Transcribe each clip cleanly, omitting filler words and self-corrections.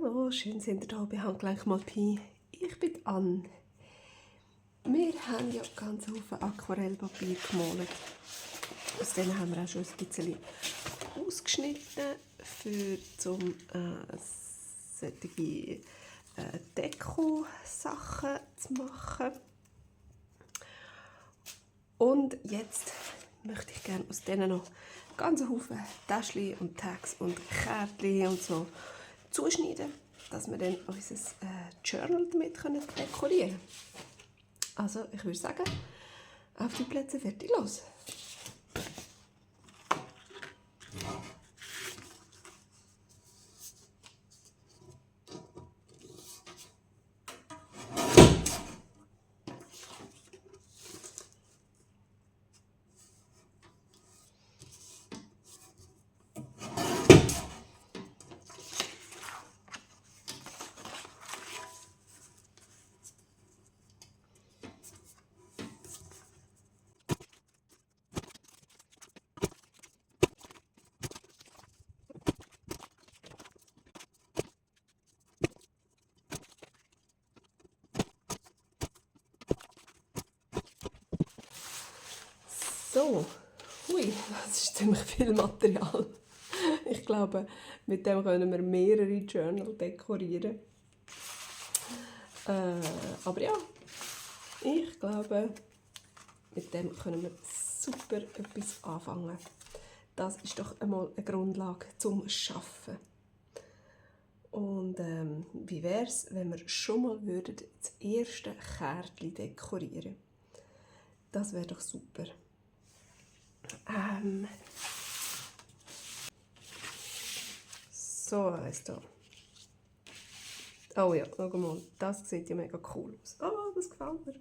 Hallo, schön sind ihr da bei Handgelenk mal Pi. Ich bin Anne. Wir haben ja ganz viele Aquarellpapier gemalt. Aus denen haben wir auch schon ein bisschen ausgeschnitten, um solche Deko-Sachen zu machen. Und jetzt möchte ich gerne aus denen noch ganz Haufen Täschchen und Tags und Kärtchen und so zuschneiden, dass wir dann unser Journal damit dekorieren können. Also ich würde sagen, auf die Plätze, fertig, los! So, hui, das ist ziemlich viel Material. Ich glaube, mit dem können wir mehrere Journal dekorieren. Aber ja, ich glaube, mit dem können wir super etwas anfangen. Das ist doch einmal eine Grundlage zum Schaffen. Und wie wäre es, wenn wir schon mal das erste Kärtchen dekorieren? Das wäre doch super. So eins hier. Oh ja, schau mal, das sieht ja mega cool aus. Oh, das gefällt mir.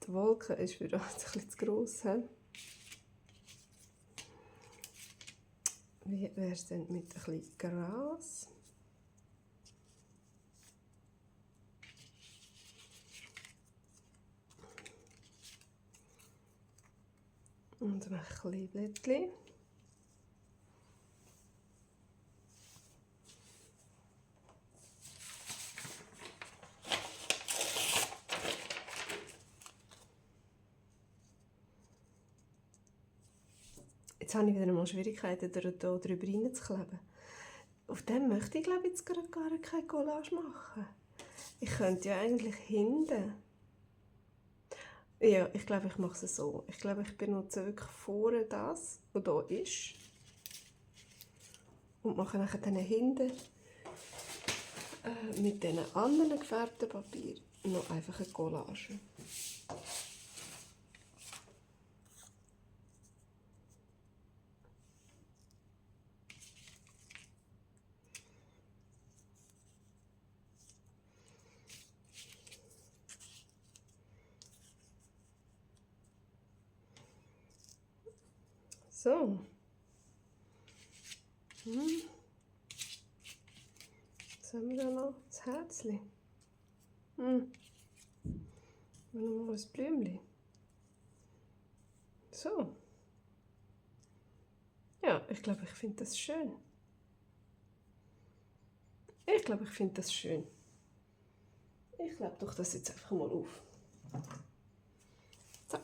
Die Wolke ist für uns ein bisschen zu gross. He? Wie wäre es denn mit ein bisschen Gras? Und ein bisschen Blättchen. Jetzt habe ich wieder mal Schwierigkeiten, hier drüber reinzukleben. Auf dem möchte ich, glaube ich, jetzt gerade gar keine Collage machen. Ich könnte ja eigentlich hinten. Ja, ich glaube, ich mache es so. Ich glaube, ich benutze wirklich vorne das, was hier ist. Und mache nachher dann hinten mit diesen anderen gefärbten Papier noch einfach eine Collage. So. Was haben wir da noch? Das Herzchen. Und noch ein Blümchen. So. Ja, ich glaube, ich finde das schön. Ich glaube, ich finde das schön. Ich klebe doch das jetzt einfach mal auf. Zack.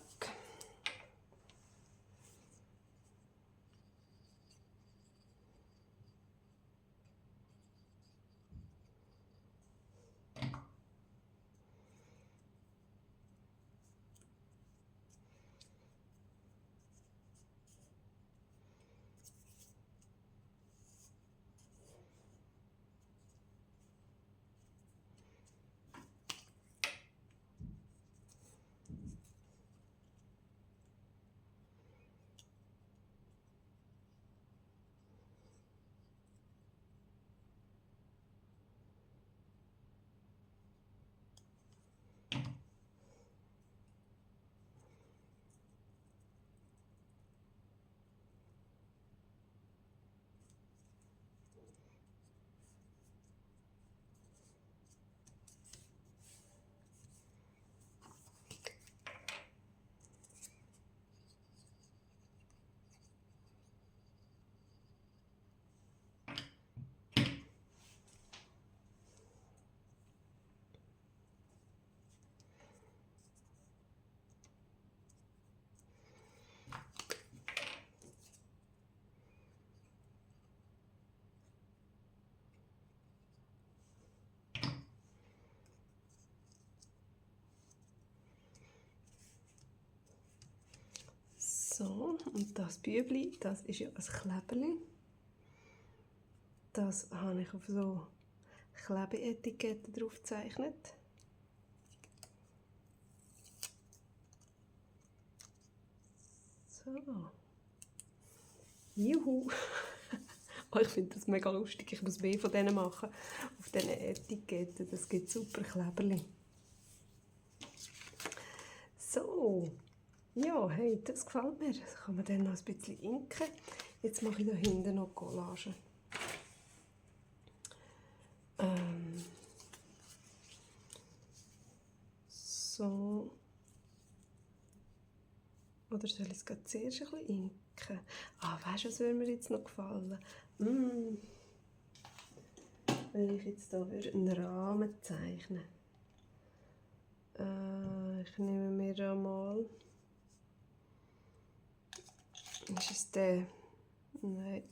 So, und das Bübli, das ist ja ein Kleberli. Das habe ich auf so Klebeetiketten drauf gezeichnet. So. Juhu! Oh, ich finde das mega lustig. Ich muss mehr von denen machen. Auf diesen Etiketten. Das gibt super Kleberli. So. Ja, hey, das gefällt mir. Das kann man dann noch ein bisschen inken. Jetzt mache ich da hinten noch Collage. So. Oder soll ich es gerade zuerst ein bisschen inken? Ah, weißt du, was würde mir jetzt noch gefallen? Wenn ich jetzt hier einen Rahmen zeichnen würde. Ich nehme mir da mal... Ist es der? Nein.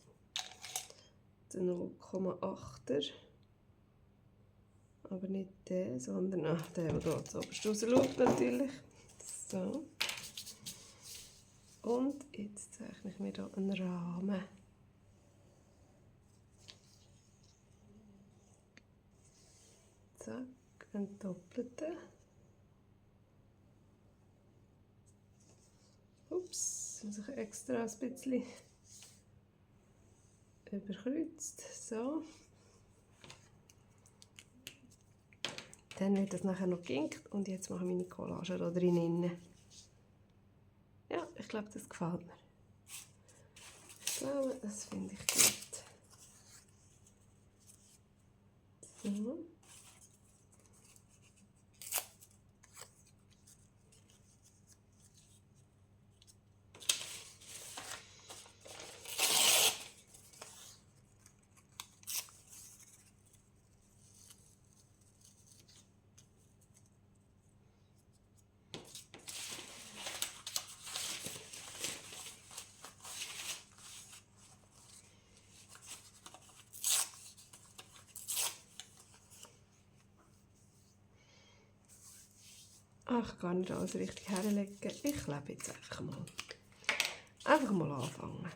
Der 0,8er. Aber nicht der, sondern der hier zuoberst rausschaut natürlich. So. Und jetzt zeichne ich mir hier einen Rahmen. Zack, einen doppelten. Ups, muss ich extra ein bisschen überkreuzt. So. Dann wird das nachher noch geginkt und jetzt mache ich meine Collage da drinnen. Ja, ich glaube, das gefällt mir. Ich glaube, das finde ich gut. So. Ach, gar nicht alles richtig herlegen. Ich klebe jetzt einfach mal. Einfach mal anfangen.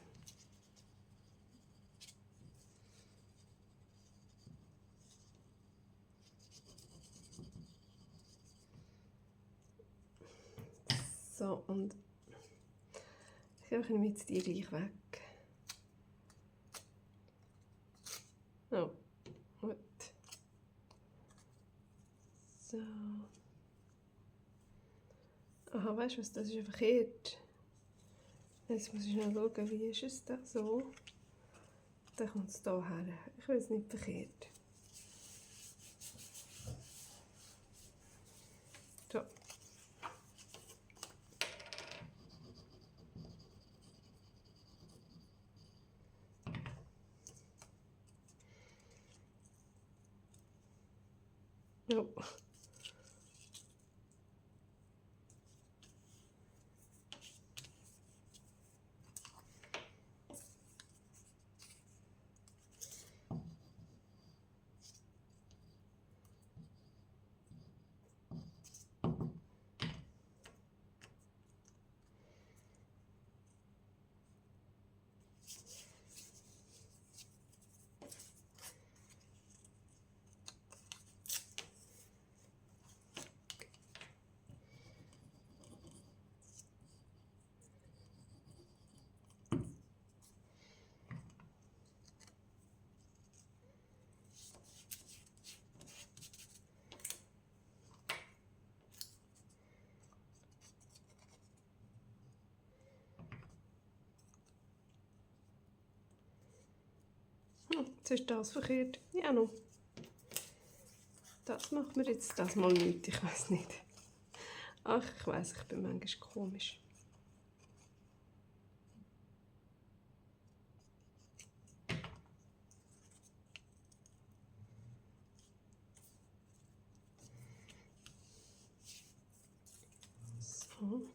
So, und ich nehme jetzt die gleich weg. Oh, gut. So. Aha, weißt du was, das ist ja verkehrt. Jetzt muss ich noch schauen, wie ist es da so. Dann kommt es hier her. Ich will es nicht verkehrt. So. Ja. Jetzt ist das verkehrt. Ja, noch. Das macht mir jetzt das mal nicht. Ich weiß nicht. Ach, ich weiß, ich bin manchmal komisch. So.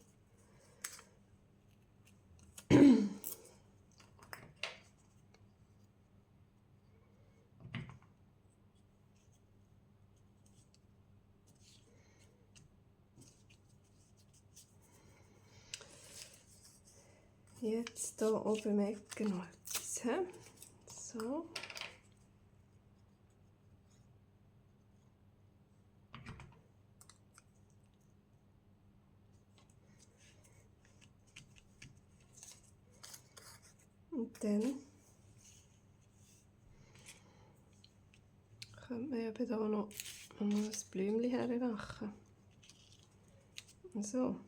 Jetzt hier oben im Ecken noch etwas. He? So. Und dann könnte man eben hier noch ein Blümchen hermachen. So.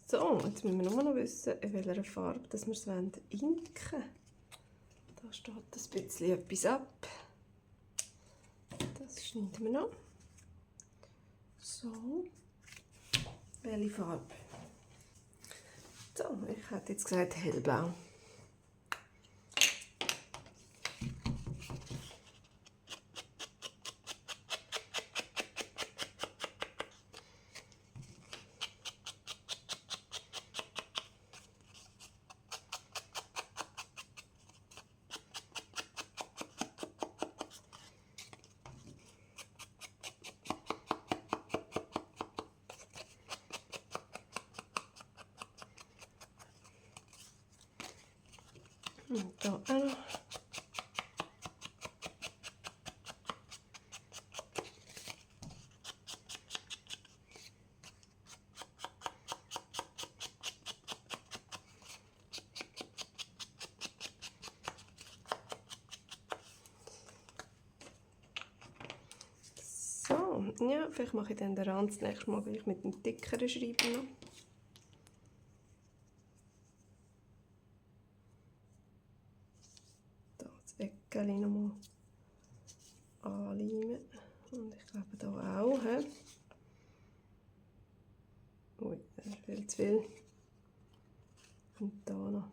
So, jetzt müssen wir nur noch wissen, in welcher Farbe dass wir es inken wollen. Da steht ein bisschen etwas ab. Das schneiden wir noch. So. Welche Farbe? So, ich hätte jetzt gesagt hellblau. Und da auch noch. So, ja, vielleicht mache ich dann den Rand das nächste Mal gleich mit dem dickeren Schreiben noch. Eckchen nochmal anleimen. Und ich glaube hier auch. He? Ui, das ist viel zu viel. Und hier noch.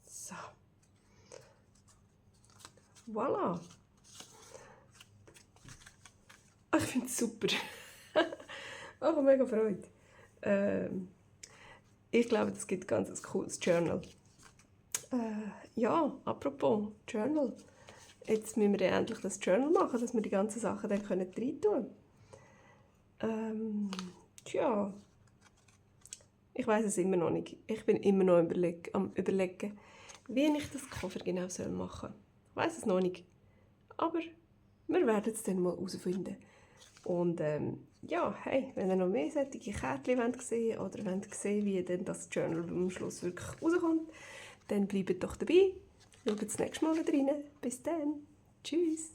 So. Voilà. Ich finde es super. Ach, mega Freude. Ich glaube, das gibt ganz ein cooles Journal. Ja, apropos Journal. Jetzt müssen wir endlich das Journal machen, dass wir die ganzen Sachen dann rein tun können. Tja. Ich weiß es immer noch nicht. Ich bin immer noch am Überlegen, wie ich das Cover genau machen soll. Ich weiß es noch nicht. Aber wir werden es dann mal herausfinden. Und ja, hey, wenn ihr noch mehr solche Kärtchen sehen wollt oder sehen wie denn das Journal am Schluss wirklich rauskommt, dann bleibt doch dabei. Schaut das nächste Mal wieder rein. Bis dann. Tschüss.